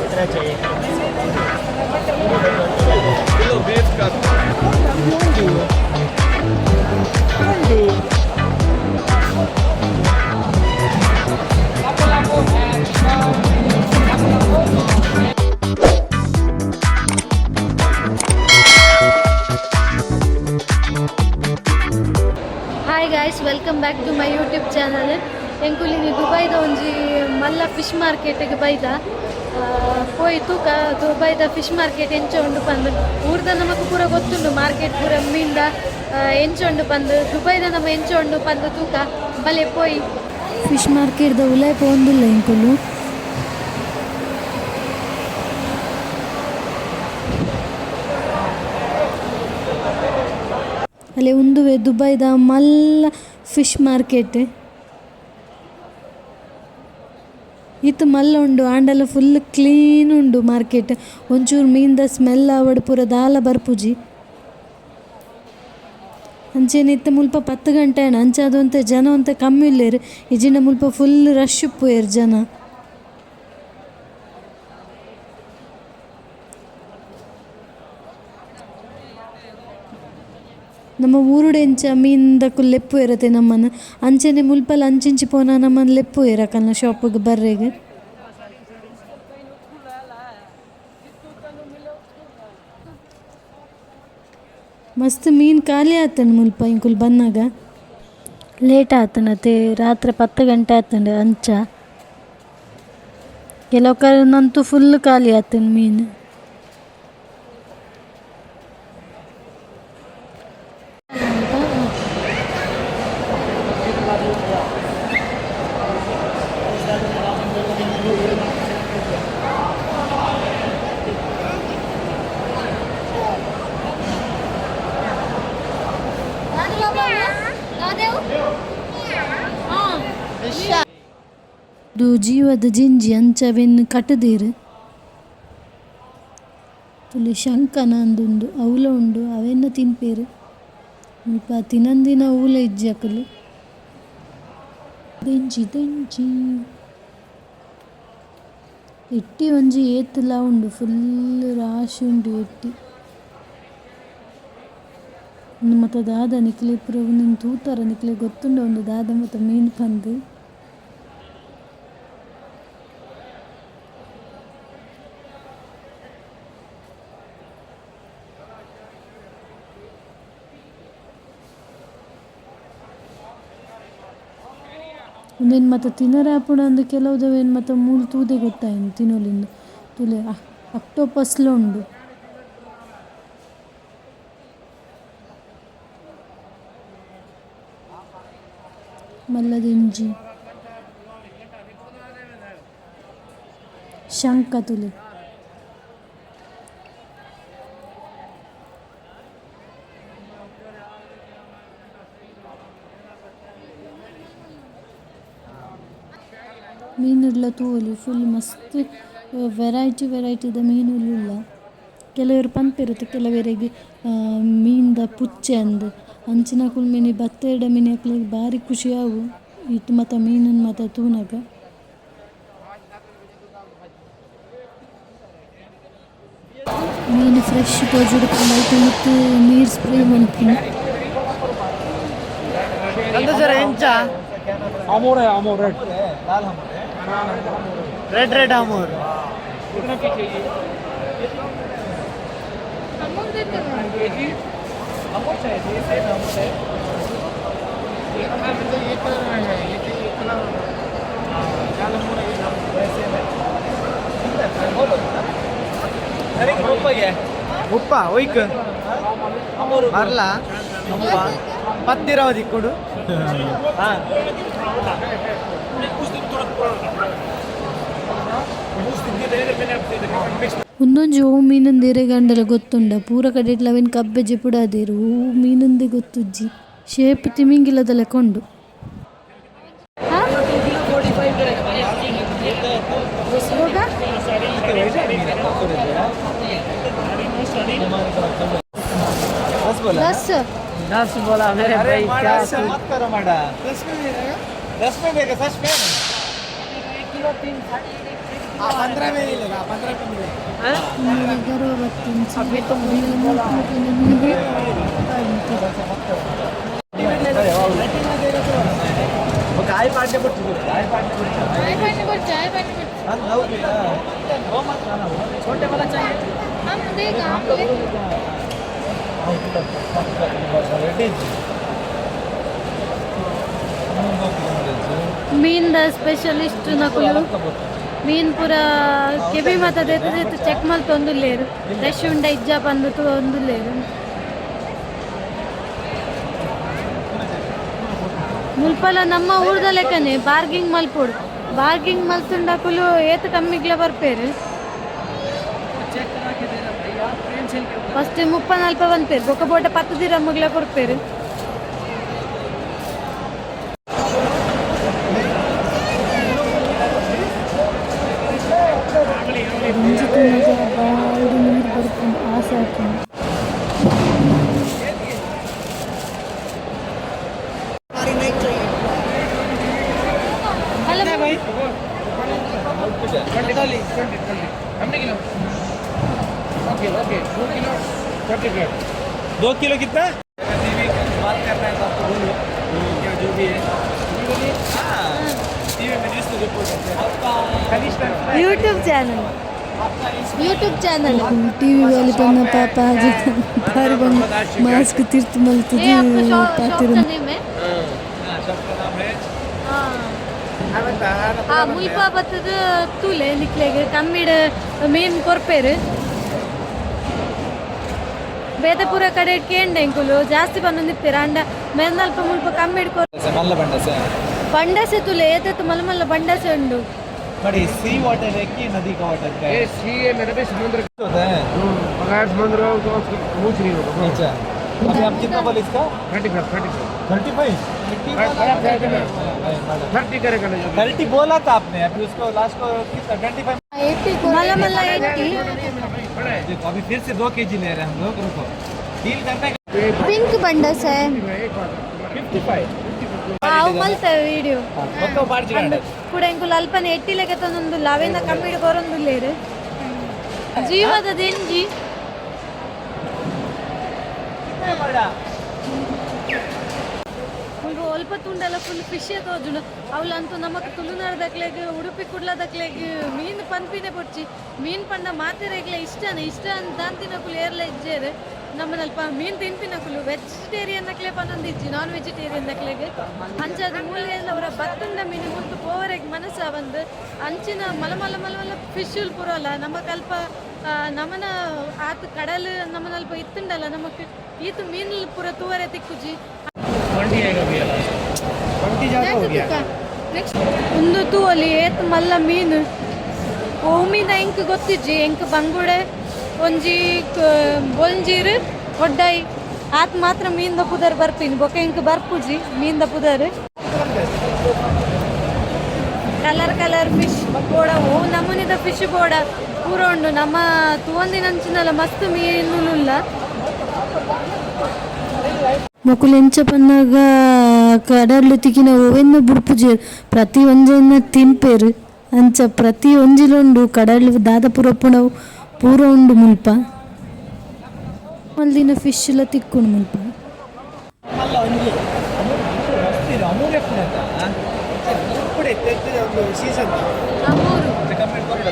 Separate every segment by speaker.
Speaker 1: कितना चाहिए?
Speaker 2: किलो बीस का।
Speaker 3: Hi guys, welcome back to my YouTube channel. ಎಂಕುಲಿನಿ ದುಬೈದ ಒಂಜಿ ಮಲ್ಲ ಫಿಶ್ ಮಾರ್ಕೆಟ್ಗೆ ಬೈದ ಪೋಯಿ ತೂಕ ದುಬೈದ ಫಿಶ್ ಮಾರ್ಕೆಟ್ ಎಂಚ ಉಂಡು ಪಂದ್. ಊರ್ದ ನಮಕ್ ಪೂರ ಗೊತ್ತುಂಡು ಮಾರ್ಕೆಟ್ ಪೂರ ಮೀನ್ದ ಎಂಚ ಉಂಡು ಪಂದ್. ದುಬೈದ ನಮ್ಮ ಎಂಚ ಉಂಡು ಪಂದ್ ತೂಕ ಬಲೆ ಪೋಯಿ.
Speaker 4: ಫಿಶ್ ಮಾರ್ಕೆಟ್ದ ಉಲಾಯಿ ಪೋವೊಂದುಲ್ಲ ಎಂಕುಲು. ಅಲೆ ಉಂದುವೆ ದುಬೈದ ಮಲ್ಲ ಫಿಶ್ ಮಾರ್ಕೆಟ್. ಇತ್ ಮಲ್ಲ ಉಂಡು ಆಂಡಲ ಫುಲ್ ಕ್ಲೀನ್ ಉಂಡು ಮಾರ್ಕೆಟ್. ಒಂಚೂರು ಮೀನ್ದ ಸ್ಮೆಲ್ ಆವಡ್ ಪೂರ ದಾಲ ಬರ್ಪುಜಿ. ಅಂಚೆನೆ ಇತ್ತೆ ಮುಲ್ಪ 10 ಗಂಟೆ ಆಂಡ್, ಅಂಚಾದ್ ಒಂತೆ ಜನ ಒಂತೆ ಕಮ್ಮಿ ಉಲ್ಲೆರ್. ಇಜ್ಜಿಂಡ ಮುಲ್ಪ ಫುಲ್ ರಶ್ ಉಪ್ಪುವೆರ್ ಜನ. ನಮ್ಮ ಊರುಡು ಎಂಚ ಮೀನ್ದಕುಲು ಲೆಪ್ಪುವೆರತೆ ನಮ್ಮನ್, ಅಂಚನೆ ಮುಲ್ಪಲ ಅಂಚಿಂಚಿ ಪೋನ ನಮ್ಮನ್ ಲೆಪ್ಪುವೆರ್ ಅಕಲ್ನ ಶಾಪ್ ಗ್ ಬರ್ರೆಗ್. ಮಸ್ತ್ ಮೀನ್ ಖಾಲಿ ಆತುಂಡು ಮುಲ್ಪ ಎಂಕುಲು ಬನ್ನಗ. ಲೇಟ್ ಆತುಂಡು ರಾತ್ರೆ 10 ಗಂಟೆ ಆತುಂಡು ಅಂಚ. ಕೆಲವು ಕಡೆ ಫುಲ್ ಖಾಲಿ ಆತುಂಡು ಮೀನ್. ದು ಜೀವದ ಜಿಂಜಿ ಅಂಚ ಅವೆನ್ ಕಟುದೆರ್. ತುಲೆ ಶಂಕನ ಅಂದುಂಡು ಅವ್ಲ ಉಂಡು, ಅವೆನ್ ತಿನ್ಪೆರ್. ಮುಲ್ಪ ತಿನಂದಿನ ಒವ್ಲ ಇಜ್ಜಿ ಅಕುಲು. ದೆಂಜಿ ದೆಂಜಿ ಎಟ್ಟಿ ಒಂಜಿ ಏತ್‌ಲ ಉಂಡು, ಫುಲ್ ರಾಶಿ ಉಂಡು ಎಟ್ಟಿ. ಉಂದು ಮಾತ ದಾದ ನಿಕ್ಲೆ ಪೂರ ಉಂದೆನ್ ತೂತರ್ ನಿಕ್ಲೆಗ್ ಗೊತ್ತುಂಡು ಉಂದು ದಾದ ಮಾತ ಮೀನ್ ಪಂದ್. ಉಂದೆನ್ ಮಾತ ತಿನರೆ ಆಪುಂಡು ಕೆಲವುದವೆನ್ ಮಾತ ಮೂಲು ತೂದೆ ಗೊತ್ತಾಯಿನಿ ತಿನೊಲಿಂದ್. ತೂಲೆ ಅಕ್ಟೋಪಸ್ ಲ ಉಂಡು. ಮಲ್ಲ ದಿಂಜಿ ಶಂಖ ತೂಲೆ. ಮೀನುಡ್ಲ ತೂವೊಲಿ ಫುಲ್ ಮಸ್ತ್ ವೆರೈಟಿ ವೆರೈಟಿದ ಮೀನುಲು ಉಲ್ಲ. ಕೆಲವೆರ್ ಪನ್ಪೆರ್ ಕೆಲವೆರೆಗ್ ಮೀನ್ದ ಪುಚ್ಚೆ ಅಂದ್. ಅಂಚಿನಕುಲು ಮಿನಿ ಬತ್ತೆರ್ಡ ಮಿನಿ ಅಕ್ಲೆಗ್ ಬಾರಿ ಖುಷಿ ಆವು ಈತ್ ಮಾತ ಮೀನುನ್ ಮಾತ ತೂನಗ. ಮೀನು ಫ್ರೆಶ್ ತೋಜೊಡು ಪಂಡ ಐತ ಮಿತ್ತ್ ನೀರ್ ಸ್ಪ್ರೇ ಮನ್ಪುನು.
Speaker 2: अमोर है, अमोर रेड।
Speaker 1: लाल हमूर है।
Speaker 5: रेड रेड अमूर।
Speaker 2: कितना की चाहिए? केजी अमोर चाहिए? सेम अमोर है।
Speaker 1: ये कलर में है, ये चाहिए, ये कलर लाल अमूर है, ये लाल सेम है। बोलो अरे ಮುಪ್ಪಗೆ.
Speaker 5: ಮುಪ್ಪ ಒಯ್ಕ್ ಮರ್ಲ ಮುಪ್ಪ ಪತ್ತಿರವ ದಿಕ್ಕುಡು.
Speaker 1: ಹಾಂ.
Speaker 4: ಉಂದೊಂಜಿ ಒವು ಮೀನುಂದು ಇರೆಗ್ ಗೊತ್ತುಂಡ? ಪೂರ ಕಡೆಟ್ಲ ಅವೆನ್ ಕಬ್ಬೆ ಜೆಪುಡಾದೆರ್. ಒವು ಮೀನುಂದೇ ಗೊತ್ತುಜ್ಜಿ. ಶೇಪ್ ತಿಮಿಂಗಿಲದ ಲೆಕ ಉಂಡು.
Speaker 1: दस बोला.
Speaker 3: ದಸ್.
Speaker 5: 10 बोला मेरे.
Speaker 1: अरे
Speaker 5: भाई.
Speaker 1: माड़ा
Speaker 5: क्या
Speaker 1: ऐसा मत करो माड़ा. दस में देगा, सच में.
Speaker 5: 15 में मिलेगा, 15 में मिलेगा.
Speaker 4: ಗರ್ವ ಬತ್ತಿಂಚಿ ಮೀನು.
Speaker 1: ಕಾಯಿ ಪಾಡ್ನೆ ಕೊಡ್ತಿದ್ರು, ಕಾಯಿ ಪಾಡ್ನೆ ಕೊಡ್ತಿದ್ರು.
Speaker 3: ಆಯ್ ಬನ್ನಿ ಕೊಡ್ಚಿ, ಆಯ್ ಬನ್ನಿ ಕೊಡ್ಚಿ.
Speaker 1: छोटे वाला चाहिए.
Speaker 3: हम देगा, हम ले. ಮೀನ್ದ ಸ್ಪೆಷಲಿಸ್ಟ್ ನಕುಲು. ಮೀನ್ ಪೂರ ಕೆಬಿ ಮಾತ ದೇತು ದೇತು ಚೆಕ್ ಮಲ್ತೊಂದುಲ್ಲೇರು, ಫ್ರೆಶ್ ಉಂಡ ಇಜ್ಜಾ ಪಂದು ತೂವೊಂದುಲ್ಲೇರು. ಮುಲ್ಪಲ ನಮ್ಮ ಊರ್ದ ಲೆಕ್ಕನೆ ಬಾರ್ಗಿಂಗ್ ಮಲ್ಪೊಡು. ಬಾರ್ಗಿಂಗ್ ಮಲ್ತುಂಡಕುಲು ಏತ್ ಕಮ್ಮಿಗ್ಲ ಬರ್ಪೇರು.
Speaker 1: चेक करा के दे रहा भाई, आप प्रेम से.
Speaker 3: ಫಸ್ಟ್ 30 ನಲ್ಪ ಬಂದ್ಪೇರು, ಬೊಕ್ಕ ಬೋಟ 10 ದಿರಮ್ಮಗ್ಲ ಕೊರ್ಪೇರು.
Speaker 4: ಒಂಜಿ ತೂನಗ ಬಾಯಿಡ್ ನೀರು ಬರ್ಪುಂಡು, ಆಸೆ ಆಪುಂಡು.
Speaker 3: ಅಲ್ಲ.
Speaker 2: हमने kilo. Okay okay, 2 kilo 35.
Speaker 1: 2 kilo कितना? टीवी बात करना है तो आपको बोलो क्या जो भी है. हाँ, टीवी में न्यूज़ को रिपोर्ट करते हैं आपका.
Speaker 3: YouTube channel, YouTube channel.
Speaker 4: TV ವಾಲಿ ಪನ್ನ ಪಾಪ ಬಾರಿ ಬಂದು ಮಾಸ್ಕ್ ತಿರ್ತು ಮಲ್ತುದು.
Speaker 3: ये आपका शॉप शॉप
Speaker 4: ಪಾತೆರ.
Speaker 3: का नेम है?
Speaker 1: हाँ, शॉप का नाम है.
Speaker 3: ಆ ಮುಲ್ಪ ಬತ್ತದ ತೂಲೆ, ನಿಕ್ಲೆಗ್ ಕಮ್ಮಿಡ್ ಮೀನ್ ಕೊರ್ಪೇರು. ಬೇತೆ ಪೂರ ಕಡೆ ಕೇಂಡ ಎಂಕುಲು ಜಾಸ್ತಿ ಬಂದಿತ್ತೀರ ಅಂಡ ಮೇಲ್ನಲ್ಪ ಮುಲ್ಪ ಕಮ್ಮಿಡ್ ಕೊರ್.
Speaker 1: ಮಲ್ಲ ಬಂಡಸೆ.
Speaker 3: ಬಂಡಸೆ ತುಲೆ, ಏತೇತು ಮಲ್ಲ ಮಲ್ಲ ಬಂಡಸೆ ಉಂಡು.
Speaker 1: बड़ी सी वाटर है कि नदी का वाटर का है?
Speaker 2: ये सी है मेरे पे, समुद्र.
Speaker 1: होता है.
Speaker 2: बगैर समुद्र का तो उसकी पूछ नहीं होगा.
Speaker 1: अच्छा, अभी आप कितना बोले इसका?
Speaker 2: 35, 35.
Speaker 1: 35.
Speaker 2: 30 करेगा ना जो.
Speaker 1: 30 बोला था आपने अभी उसको लास्ट को. कितना? 25.
Speaker 3: ಮಲ್ಲ ಮಲ್ಲ ಎಟ್ಟಿ.
Speaker 1: देखो, अभी फिर से 2 केजी ले रहे हैं हम लोग. रुको, डील करने.
Speaker 3: ಪಿಂಕ್ ಬಂಡಸೆ.
Speaker 1: 55.
Speaker 3: ಅವು ಮಲ್ತ ವಿಡಿಯೋ.
Speaker 1: మొత్తం పార్చి.
Speaker 3: ಕೂಡ ಎಂಕುಲು ಅಲ್ಪನೆ ಎಟ್ಟಿ ಲೆಕ್ಕ ತಂದೊಂದುಲ್ಲ, ಅವೇನ ಕಮ್ಮಿಡ್ ಕೊರೊಂದುಲ್ಲೇರು. ಜೀವದ ದೆಂಜಿ. ಮುಲ್ಪ ಒಲ್ಪ ತುಂಡಲ ಫುಲ್ ಫಿಶ್ ತೋಜುಂಡು. ಅವಲಂತೂ ನಮಕ್ ತುಳುನಾಡ್ದಕ್ಲೆಗ್, ಉಡುಪಿ ಕುಡ್ಲದಕ್ಲೆಗ್ ಮೀನು ಪನ್ಪಿನೆ ಪೊಡ್ಚಿ. ಮೀನ್ ಪಂಡ ಮಾತೆರೆಗ್ಲ ಇಷ್ಟನೇ. ಇಷ್ಟ ದಾಂತಿನಕುಲು ಏರ್ಲ ಇಜ್ಜೇರು. ನಮ್ಮನಲ್ಪ ಮೀನ್ ತಿನ್ಪಿನಕುಲು ವೆಜಿಟೇರಿಯನ್ ನಕ್ಲೆ ಪನೊಂದಿಜ್ಜಿ, ನಾನ್ ವೆಜಿಟೇರಿಯನ್ ನಕ್ಲೆಗ್. ಅಂಚಾದ ಮೂಲೆಲ್ಲ ಅವರ ಬತ್ತುಂಡ ಮೀನು ಮುಲ್ತು ಪೋವರೆಗ್ ಮನಸ್ಸ ಬಂದು. ಅಂಚಿನ ಮಲ ಮಲ ಮಲ ಮಲ ಫಿಶ್ ಪುರಲ್ಲ. ನಮಕಲ್ಪ ನಮನ ಆತ್ ಕಡಲ್ ನಮನಲ್ಪ ಇತ್ತುಂಡಲ್ಲ, ನಮಕ್ ಈತ್ ಮೀನ್ ಪೂರ ತೂವರೆ ತಿಕ್ಕುಜಿ.
Speaker 2: 20 आएगा भैया लास्ट. 20 ज़्यादा हो गया.
Speaker 3: ಒಂದು ತೂವಲಿ ಏತ್ ಮಲ್ಲ ಮೀನು. ಓ ಮೀನ ಎಂಕ್ ಗೊತ್ತಿಜ್ಜಿ. ಎಂಕ್ ಬಂಗುಡೆ, ಒಂಜಿ ಬೊಂಜೀರು, ಒಡ್ಡಾಯಿ ಆತ್ ಮಾತ್ರ ಮೀನ್ದ ಪುದರ್ ಬರ್ಪಿನಿ. ಬೊಕ ಎಂಕ್ ಬರ್ಪುಜಿ ಮೀನ್ದ ಪುದರ್. ಕಲರ್ ಕಲರ್ ಫಿಶ್ ಬೋಡ, ಓ ನಮೂನಿದ ಫಿಶ್ ಬೋಡ ಪೂರ ಉಂಡು. ನಮ್ಮ ತೂವಂದಿನಂಚಿನಲ ಮಸ್ತ್ ಮೀನುಲುಲ್ಲ.
Speaker 4: ಮೊಕುಲು ಎಂಚ ಪನ್ನಗ ಕಡಲು ತಿಕಿನ ಒವೆನ್ನ ಬುಡ್ಪುಜೆರ್, ಪ್ರತಿ ಒಂಜೆನ್ನ ತಿನ್ಪೆರ್. ಅಂಚ ಪ್ರತಿ ಒಂಜಿಲುಂಡು ಕಡಲು ದಾದ ಪೂರ ಉಪ್ಪುನವು ಪೂರ ಉಂಡು ಮುಲ್ಪ. ಮಲ್ದಿನ ಫಿಶ್ ಲ ತಿಕ್ಕುಂಡು ಮುಲ್ಪ.
Speaker 1: ಮಲ್ಲ ಒಂಜಿ ಮಸ್ತ್ ಇದೆ. ಅಮೂರ್ ಎಪ್ಪುನಂತ ಉಪ್ಪುಡೆ ಒಂದು ಸೀಸನ್.
Speaker 3: ಅಮೂರು.
Speaker 1: ಕಂಪ್ಲೀಟ್ ಕೊರಡ.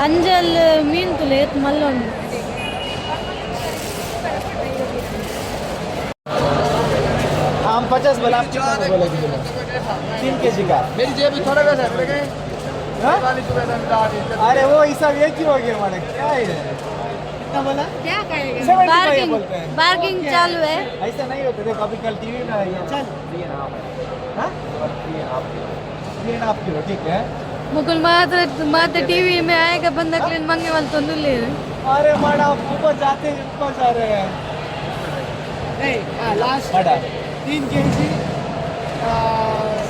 Speaker 3: ಅಂಜಲ್ ಮೀನ್ ತುಲೆ ಏತ್ ಮಲ್ಲ ಉಂಡು.
Speaker 1: हम 50 बोला, आप कितना बोला किलो? 3 केजी का.
Speaker 2: मेरी जेब में थोड़ा पैसा है मेरे.
Speaker 1: हाँ?
Speaker 2: वाली सुबह
Speaker 1: अरे, वो हिसाब एक ही हो गया हमारा. क्या है, कितना बोला? 75.
Speaker 3: बार्गिंग.
Speaker 1: बोलते हैं.
Speaker 3: बार्गिंग चालू है.
Speaker 1: ऐसा नहीं होता. देखो, अभी कल टीवी में आएगा. चल, हाँ, 3.5 किलो, ठीक है.
Speaker 3: ಮುಕುಲ್ ಮಾತ್ರ ಮಾತ್ರ ಟಿವಿ में आएगा बंदा क्लीन मंगे वाल ತೊಂದುಲ್ಲೇರು.
Speaker 1: अरे माड़ा, आप ऊपर जाते हैं, ऊपर जा रहे हैं.
Speaker 5: नहीं, हाँ, लास्ट.
Speaker 1: माड़ा.
Speaker 5: 3 केजी.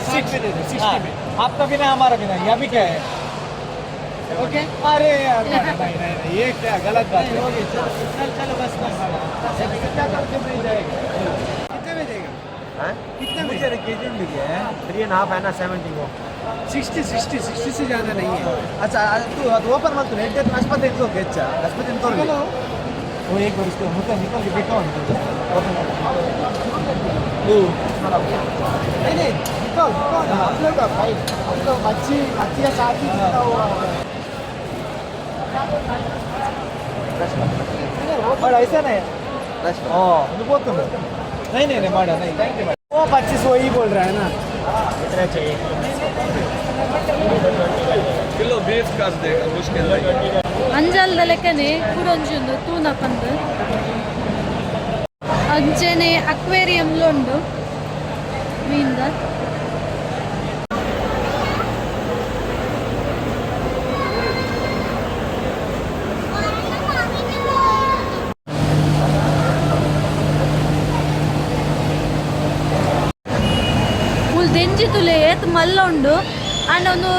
Speaker 5: 60 में दे दो, 60 में.
Speaker 1: आपका भी ना, हमारा भी नहीं. अभी क्या है?
Speaker 5: ओके.
Speaker 1: अरे यार माड़ा, नहीं नहीं नहीं, ये क्या गलत बात है.
Speaker 5: हो गई. चल चल, चलो, बस बस.
Speaker 1: क्या करके नहीं जाएगा.
Speaker 5: कितने में देगा? कितने में?
Speaker 1: के जी
Speaker 2: थ्री एंड हाफ है ना सेवेंटी को।
Speaker 5: 60 60 60 से ज़्यादा नहीं है।
Speaker 1: अच्छा, तू ಅದು ಓಪನ್ ಮಾಡ್ತು ಹೆಡ್ ನಷ್ಟಪತಿ ಎನ್ಕೋ ಹೆಚ್ಚ ನಷ್ಟಪತಿ ಎನ್ಕೋ। वो एक बार उसको मुझे निकल के देखा ओपन।
Speaker 5: नहीं नहीं, निकाल निकाल। हम लोग का भाई, हम लोग मच्छी मच्छी का साथ ही जितना हुआ।
Speaker 1: बट ऐसा नहीं। हाँ, बहुत नहीं नहीं नहीं माड़ा नहीं, thank you.
Speaker 5: वो 25 वही बोल रहा है ना।
Speaker 2: कितना चाहिए?
Speaker 6: किलो 20 कर देगा, मुश्किल नहीं।
Speaker 3: ಅಂಜಲ್ದ ಲೆಕ್ಕನೆ ಕುಡೊಂಜಿ ಉಂಡು ತೂನ ಪಂದ್. ಅಂಚೆನೆ ಅಕ್ವೇರಿಯಂಲ ಉಂಡು ಮೀನ್ದ. ಮೂಲು ದೆಂಜಿ ತುಲೆ ಏತ್ ಮಲ್ಲ ಉಂಡು. ಆಂಡ ಒಂದು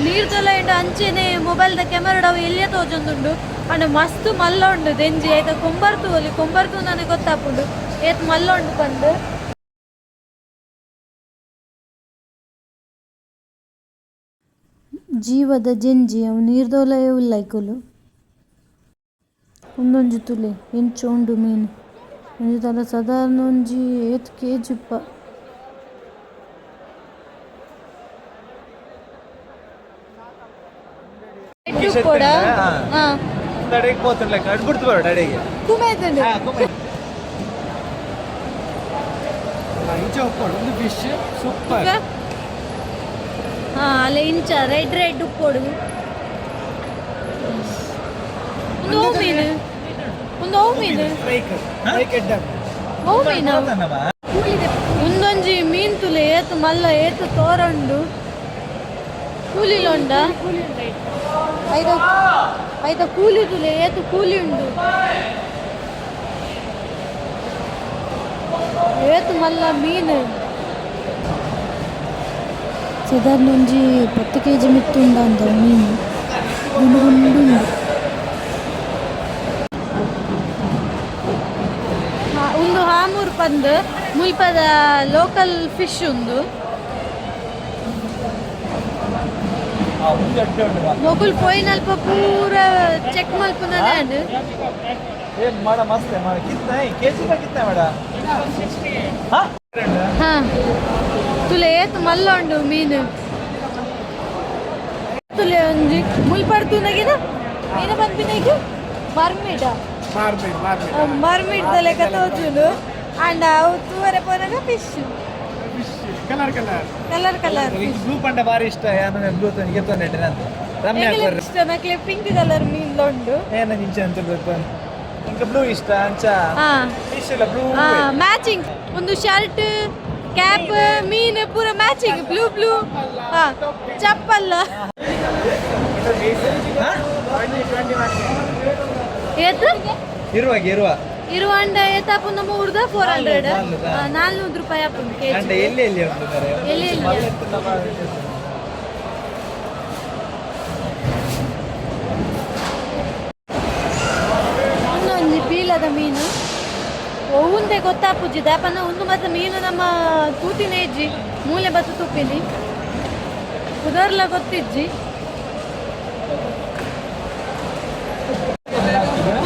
Speaker 3: ನೀರ್ ತೊಲ ಉಂಡು. ಅಂಚೆನೆ ಮೊಬೈಲ್ದ ಕ್ಯಾಮರಾಡ್ ಅವು ಎಲ್ಲಿಯ ತೋಜೊಂದುಂಡು. ಆಂಡ ಮಸ್ತ್ ಮಲ್ಲ ಉಂಡು ದೆಂಜಿ. ಐತ ಕೊಂಬರ್ ತೂವೊಲಿ. ಕೊಂಬರ್ ತೂನನೆ ಗೊತ್ತಾಪುಂಡು ಏತ್ ಮಲ್ಲ ಉಂಡು ಪಂದ್.
Speaker 4: ಜೀವದ ಜೆಂಜಿ ಅವು ನೀರ್ದೋಲಯೇ ಉಲ್ಲ ಐಕುಲು. ಉಂದೊಂಜಿ ತುಲೆ ಎಂಚ ಉಂಡು ಮೀನು. ಒಂಜಿ ದಾಲ ಸಾಧಾರಣ ಒಂಜಿ ಏತ್ ಕೆಜಿ ಇಪ್ಪ.
Speaker 3: ಉಪ್ಪೊಡ. ಹಾ.
Speaker 1: ಅಡಿಗೆ ಪೋತಿರ್ಲಕ್ಕ ಅಡ್ಬಿಡ್ತು ಬರೋಡು ಅಡಿಗೆ.
Speaker 3: ಕುಮೇತುಂಡು.
Speaker 5: ಇಂಚ ಉಪ್ಪೋಡು ಒಂದು ಫಿಶ್ ಸೂಪರ್.
Speaker 3: ಹಾ, ಅಲ್ಲ ಇಂಚ ರೆಡ್ ರೆಡ್ ಉಪ್ಪೊಡು. ಒಂದು ಹೂ ಮೀನು, ಒಂದು ಹೂ ಮೀನು.
Speaker 5: Strike strike ಎಡ್ಡ.
Speaker 3: ಹೂ ಮೀನು. ಉಂದೊಂಜಿ ಮೀನ್ ತುಲೆ ಏತ್ ಮಲ್ಲ, ಏತ್ ತೋರಂಡು. ಕೂಲಿಲೊಂಡ ಐದ ಐದ ಕೂಲಿ ತುಲೆ, ಏತ್ ಕೂಲಿ ಉಂಡು. ಏತ್ ಮಲ್ಲ ಮೀನು.
Speaker 4: ಸಾಧಾರಣ ಒಂಜಿ 10 ಕೆಜಿ ಮಿತ್ತ್ ಉಂಡು ಅಂದ ಮೀನು. ಗುಂಡು ಗುಂಡು ಉಂಡು.
Speaker 3: ಹಾ, ಉಂದು ಹಾಮೂರ್ ಪಂದ್ ಮುಲ್ಪದ ಲೋಕಲ್ ಫಿಶ್ ಉಂದು. ಮೊಗುಲ್ ಪೋಯಿನಲ್ಪ ಪೂರ ಚೆಕ್ ಮಲ್ಪುನ.
Speaker 1: ಏನ್ ಮಾಡ, ಮಸ್ತ್ ಮಾಡ. ಕಿತ್ನ ಕೆಜಿ का कितना है माड़ा? हाँ.
Speaker 3: ಹಾ, ತುಲೆ ಏತ್ ಮಲ್ಲ ಉಂಡು ಮೀನು ತುಲೆ. ಒಂಜಿ ಮುಲ್ಪಡ್ ತೂನಗಿನ ಮೀನು ಪನ್ಪಿನೈಕ್ ಮರ್ಮಿಡ.
Speaker 5: ಮಾರ್ಮೇಡ್ ಮಾರ್ಮೇಡ್.
Speaker 3: ಮರ್ಮಿಡ್ ದ ಲೆಕ್ಕ ತೋಜುಂಡು. ಆಂಡ ಅವು ತೂವರೆ ಪೋನಗ fish.
Speaker 5: Fish colour colour.
Speaker 3: Colour colour.
Speaker 1: Blue ಪಂಡ ಬಾರಿ ಇಷ್ಟ. ಯಾನು ಬ್ಲೂ ಗೆತ್ತೊಂದು ಅಂತ ರಮ್ಯ ಹಾಕೋರು.
Speaker 3: ಇಷ್ಟ ನಕ್ಲೆ ಪಿಂಕ್ ಕಲರ್ ಮೀನ್ ಉಂಡು.
Speaker 1: ಏನ ಇಂಚ ಅಂತ ಬೇಕು. ಇಂಕ ಬ್ಲೂ ಇಷ್ಟ ಅಂಚ.
Speaker 3: ಹಾ.
Speaker 1: ಫಿಶ್ ಎಲ್ಲ ಬ್ಲೂ.
Speaker 3: ಹಾ, ಮ್ಯಾಚಿಂಗ್. ಒಂದು ಶರ್ಟ್, ಕ್ಯಾಪ್, ಮೀನ್ ಪೂರ ಮ್ಯಾಚಿಂಗ್, ಬ್ಲೂ ಬ್ಲೂ. ಹಾ, ಚಪ್ಪಲ್ ಏತ್?
Speaker 1: ಇರುವಾಗ ಇರುವ.
Speaker 3: ಇರುವಂಡ ಏತಾಪು ನಮ್ಮ ಊರ್ದ 400.
Speaker 1: ನಾಲ್ನೂರಾ?
Speaker 3: 400 ರೂಪಾಯಿ ಆಪುಂಡು
Speaker 1: ಅಂಡ
Speaker 3: ಕೆಜಿ.
Speaker 1: ಎಲ್ಲಿ ಎಲ್ಲಿ ಉಂಟು ಮಾರ್ರೆ?
Speaker 3: ಎಲ್ಲಿ ಎಲ್ಲಿ?
Speaker 1: ಮಲ್ಲ ಇತ್ತು ನಮ್ಮ.
Speaker 3: ಒಂದೊಂಜಿ ಪೀಲದ ಮೀನು ಒವುಂದೆ ಗೊತ್ತಾಪುಜಿ. ದಾಪನ ಒಂದು ಮತ್ತೆ ಮೀನು ನಮ್ಮ ತೂತಿನ ಇಜ್ಜಿ. ಮೂಲೆ ಬತ್ತು ತುಪ್ಪಿನಿ ಪುದರ್ಲ ಗೊತ್ತಿಜ್ಜಿ.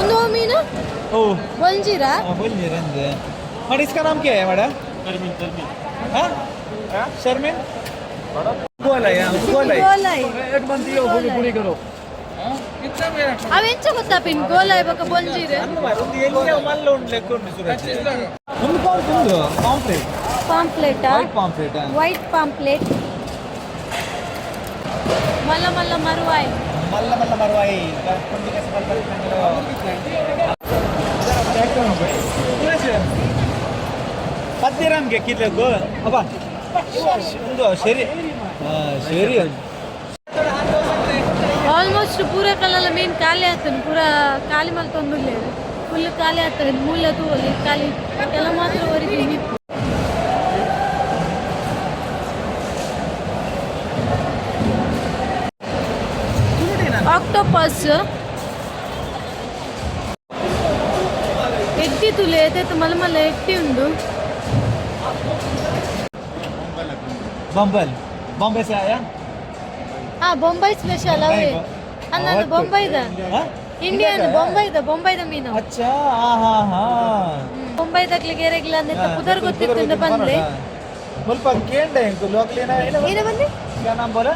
Speaker 3: ಒಂದು ಮೀನು.
Speaker 1: ಓ.
Speaker 3: ಬೊಂಜಿರಾ?
Speaker 1: हाँ, बोलिए रंज मैडम, इसका नाम क्या है मैडम? हाँ, शर्मिन गोलाई। हाँ, गोलाई.
Speaker 3: ಗೋಲಾಯಿ.
Speaker 6: एक बंदी हो पूरी पूरी करो।
Speaker 3: ಅವೆಂಚ ಗೊತ್ತಾಪಿನ್ ಗೋಲಾಯಿ ಬೊಕ ಬೊಂಜಿರ್?
Speaker 1: ಒಂದು ಎಲ್ಲಿ ಮಲ್ಲ ಉಂಡು ಲೆಕ್ಕ ಉಂಡು ಸುರಜ್. ಒಂದು ಪಾಂಪ್, ಒಂದು pomfret.
Speaker 3: ಪಾಂಪ್ಲೆಟಾ?
Speaker 1: White pamphlet.
Speaker 3: White pamphlet. ಮಲ್ಲ ಮಲ್ಲ ಮರುವಾಯಿ.
Speaker 1: ಮಲ್ಲ ಮಲ್ಲ ಮರವಾಯಿ. ಕೊಂಡಿ ಕಸ ಸುರಜ್ ಪದ್ಯರಾಮ್ಗೆ ಕಿತ್ಲೆಗು ಅಬ್ಬಾ ಒಂದು ಶರಿ. ಹಾಂ, ಶರಿ.
Speaker 3: ಆಲ್ಮೋಸ್ಟ್ ಪೂರ ಕಲ್ಲಲ್ಲ ಮೀನು ಖಾಲಿ ಆಗ್ತದೆ. ಪೂರ ಖಾಲಿ ಮಲ್ತೊಂದುಲ್ಲೇರು. ಫುಲ್ ಖಾಲಿ ಆಗ್ತದೆ. ಮೂಲ ತೂವೊಲಿ ಖಾಲಿ ಕೆಲ ಮಾತ್ರ ಒರಿದಿನಿ ಇಪ್ಪು. ಆಕ್ಟೋಪಸ್ ಎಟ್ಟಿ ತುಲೆ ಏತೇತ್ ಮಲ್ಲ ಮಲ್ಲ ಎಟ್ಟಿ ಉಂಡು.
Speaker 1: बम्बल बॉम्बे से आया.
Speaker 3: ಹಾ, ಬೊಂಬೈ ಸ್ಪೆಷಲ್ ಅವೇ. ನಾನು ಬೊಂಬೈದ.
Speaker 1: हाँ?
Speaker 3: ಇಂಡಿಯನ್ ಬೊಂಬೈದ, ಬೊಂಬೈದ ಮೀನು.
Speaker 1: अच्छा, हाँ हाँ हाँ.
Speaker 3: ಬೊಂಬೈದಕ್ಲಿಗೆ ಏರೆಗ್ಲ ಅಂದ ಪುದರ್ ಗೊತ್ತಿತ್ತು ಬಂದ್ಲೆ.
Speaker 1: ಮುಲ್ಪ ಕೇಂಡ ಎಂಕು ಲೋಕಲ್.
Speaker 3: ಏನ ಬಂದೆ?
Speaker 1: क्या नाम बोला?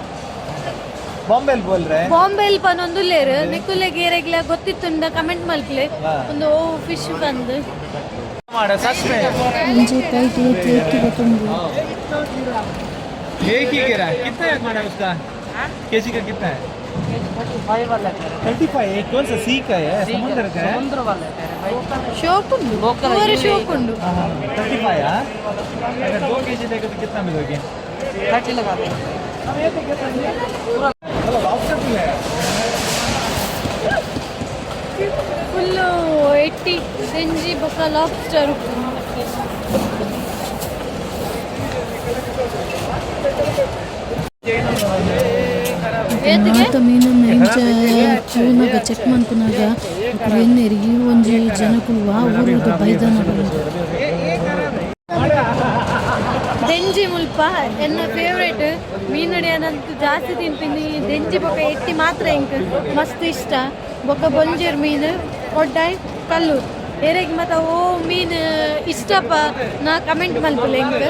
Speaker 1: बॉम्बे बोल रहे हैं.
Speaker 3: ಬಾಂಬೆಲ್ ಪನೊಂದುಲ್ಲೇರು. ನಿಕುಲೆಗ್ ಏರೆಗ್ಲ ಗೊತ್ತಿತ್ತುಂಡ ಕಮೆಂಟ್ ಮಲ್ಪ್ಲೆ. ಒಂದು ಓ ಫಿಶ್ ಬಂದು.
Speaker 1: मारा सच में.
Speaker 4: ಒಂಜಿ ಕೈಟ್ ಏತ್ ಎತ್ತಿ ಬತ್ತೊಂದು.
Speaker 1: एक ही गिरा. कितना है मैडम उसका? केजी का कितना है? 35. एक कौन सा सी का है, समुद्र का है?
Speaker 2: समुद्र वाले कह रहे भाई.
Speaker 3: ಶೋಕ್ ಉಂಡು, ಪೂರ ಶೋಕ್ ಉಂಡು.
Speaker 1: 35. हाँ, अगर 2 केजी लेगा तो कितना मिलोगे?
Speaker 2: 30 लगा दे.
Speaker 1: लॉबस्टर भी है.
Speaker 3: ಫುಲ್ಲು ಎಟ್ಟಿ, ಸೆಂಜಿ ಬೊಕ್ಕ ಲಾಬ್ಸ್ಟರ್. ಏತಿಗೆ?
Speaker 4: ಮಾತ ಮೀನನ್ನು ಇಂಚ ತೂನಗ ಚೆಕ್ ಮನ್ಪುನಗ ಅಕುಲು ಎನ್ನೆರ್ ಈ ಒಂಜಿ ಜನಕುಲು ವಾ ಊರುದ ಬೈದನ ಬಂದು.
Speaker 3: ದೆಂಜಿ ಮುಲ್ಪ ಎನ್ನ ಫೇವ್ರೇಟ್ ಮೀನುಡಿ. ಅನಂತೂ ಜಾಸ್ತಿ ತಿನ್ಪಿನಿ. ದೆಂಜಿ ಬೊಕ್ಕ ಎಟ್ಟಿ ಮಾತ್ರ ಎಂಕ್ ಮಸ್ತ್ ಇಷ್ಟ. ಬೊಕ್ಕ ಬೊಂಜೇರ್ ಮೀನು, ಕೊಡ್ಡಾಯ್, ಕಲ್ಲೂರ್. ಎರೆಗ್ ಮತ್ತ ಓ ಮೀನು ಇಷ್ಟಪ್ಪ ನಾ ಕಮೆಂಟ್ ಮಲ್ಪುಲೆ ಎಂಕ್.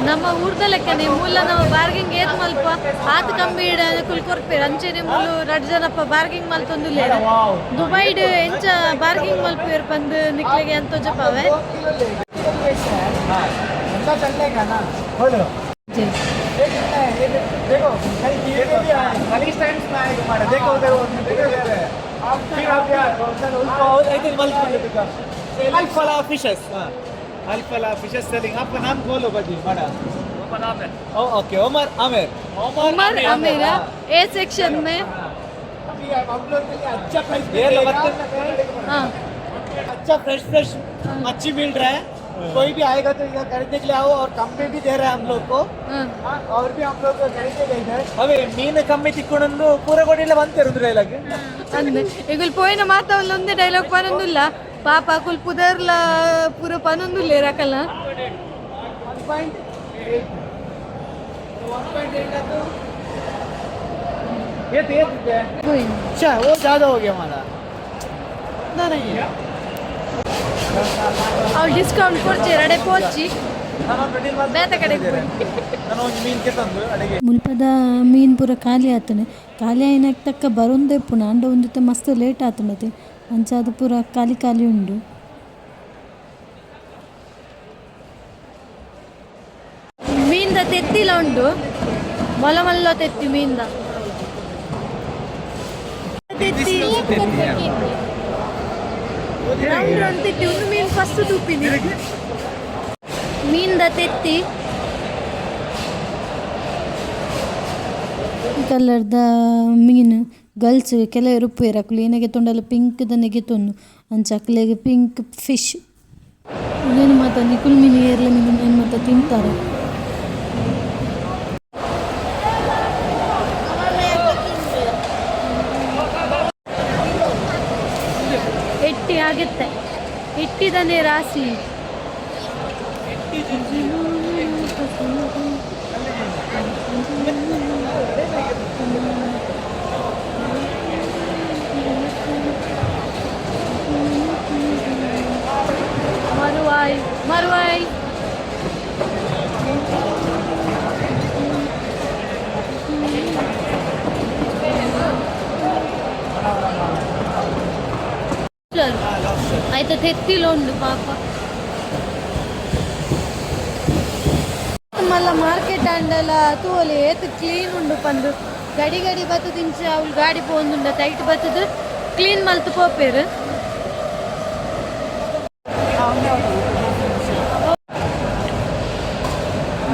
Speaker 3: ನಮ್ಮ ಊರ್ದ ಲೆಕ್ಕನೆ ಮೂಲ ನಾವು ಬಾರ್ಗಿಂಗ್ ಏತ್ ಮಲ್ಪ ಆತ್ ಕಂಬಿ ಕುಲ್ ಕೊರ್ಪೇರು. ಅಂಚೆನೆ ಮೂಲು ರಡ್ಡ್ ಜನಪ್ಪ ಬಾರ್ಗಿಂಗ್ ಮಲ್ತೊಂದುಲ್ಲೇರ್. ದುಬೈಡ್ ಎಂಚ ಬಾರ್ಗಿಂಗ್ ಮಲ್ಪೇರ್ ಪಂದ್ ನಿಕ್ಲೆಗೆ ಅಂತೋಜಪಾವೆ.
Speaker 5: धंधा चलने का ना.
Speaker 1: बोलो.
Speaker 5: ये कितना है? ये देखो, खाली टीवी पे भी आया, खाली टाइम्स में आएगा हमारा.
Speaker 1: देखो, देखो, देखो,
Speaker 5: आप
Speaker 1: फिर आप यार उसको ऐसे मल्क अल्फला फिशेस. हाँ, अल्फला फिशेस सेलिंग. आपका नाम बोलो बाजी माड़ा. Okay, Umar Aamir.
Speaker 3: Umar Amira A section में.
Speaker 5: अभी हम लोग के लिए अच्छा प्राइस.
Speaker 1: ये लो बर्तन.
Speaker 3: हाँ.
Speaker 5: अच्छा फ्रेश फ्रेश मच्छी मिल रहा है. कोई भी आएगा तो इधर खरीदने के लिए आओ और कम में भी दे रहा है हम लोग को.
Speaker 3: हाँ.
Speaker 5: हाँ, और भी हम लोग खरीदेंगे इधर.
Speaker 1: ಅವೇ ಮೀನು ಕಮ್ಮಿ ತಿಕ್ಕೊಂಡು ಪೂರ ಕೊಡಿಲ್ಲ ಬಂತೇರು ಡೈಲಾಗ್.
Speaker 3: ಅಂದ್ ಇಗುಲ್ ಪೋಯಿನ ಮಾತಾವಲ್ಲ ಒಂದೇ ಡೈಲಾಗ್ ಪನೊಂದುಲ್ಲ. ಪಾಪ ಅಕುಲ್ ಪುದರ್ಲ ಪೂರ ಪನೊಂದುಲ್ಲೇರ್ ಅಕಲ್ನ.
Speaker 5: 1.8, 1.8 का तो
Speaker 1: ये तेज है. अच्छा, वो ज्यादा हो गया हमारा. इतना नहीं है.
Speaker 3: ಅವು ಡಿಸ್ಕೌಂಟ್ ಕೊಡ್ಚೇರ್ ಅಡೆ ಪೋಚಿ. ಬೇತೆ ಕಡೆಗ್ ಪೋಯಿ.
Speaker 1: ನಾನು ಒಂದು ಮೀನು ಕೆತ್ತಂದು ಅಡಿಗೆ.
Speaker 4: ಮುಲ್ಪದ ಮೀನು ಪೂರ ಖಾಲಿ ಆತನೆ. ಖಾಲಿ ಆಯಿನಾಗ ತಕ್ಕ ಬರೊಂದೇ ಪುಣ ಅಂಡ ಒಂದಿತ್ತೆ ಮಸ್ತ್ ಲೇಟ್ ಆತುಂಡತೆ. ಅಂಚಾದ್ ಪೂರ ಖಾಲಿ ಖಾಲಿ ಉಂಡು.
Speaker 3: ಮೀನ್ದ ತೆತ್ತಿಲ ಉಂಡು, ಮೊಲ ಮಲ್ಲ ತೆತ್ತಿ. ಮೀನ್ದ ತೆತ್ತಿ, ರೌಂಡ್ ರೌಂಡ್ ತೆತ್ತಿ. ಒಂದು ಮೀನ್ ಫಸ್ಟ್ ತೂಪಿನಿ, ಮೀನ್ದ ತೆತ್ತಿ.
Speaker 4: ಕಲರ್ದ ಮೀನು. ಗರ್ಲ್ಸ್ ಕೆಲವೆರ್ ಉಪ್ಪುವೆರ್. ಅಕುಲು ಏನೆಗೆ ತೊಂಡಲ ಪಿಂಕ್ ದ ನೆಗೆತೊನ್ನು. ಅಂಚ ಅಕ್ಲೆಗ್ ಪಿಂಕ್ ಫಿಶ್. ಉಂದೆನ್ ಮಾತ ನಿಕುಲು ಮೀನು ಏರ್ಲ ಮೀನು ಉಂದೆನ್ ಮಾತ ತಿಂತಾರೆ.
Speaker 3: ಎಟ್ಟಿ ಆಗುತ್ತೆ, ಇಟ್ಟಿದನೆ ರಾಶಿ. ಮರುವಾಯ್ ಮರುವಾಯ್. ಆಯ್ತಾ, ತೆತ್ತಿಲ ಉಂಡು ಪಾಪ. ಮಲ್ಲ ಮಾರ್ಕೆಟ್ ಅಂಡಲ ತೂವೊಲಿ ಏತ್ ಕ್ಲೀನ್ ಉಂಡು ಪಂದು. ಗಡಿ ಗಡಿ ಬತ್ತುದು ಇಂಚ ಅವ್ಲು ಗಾಡಿ ಪೋವೊಂದುಂಡು ಟೈಟ್ ಬತ್ತುದು ಕ್ಲೀನ್ ಮಲ್ತ್ ಪೋಪೆರ್.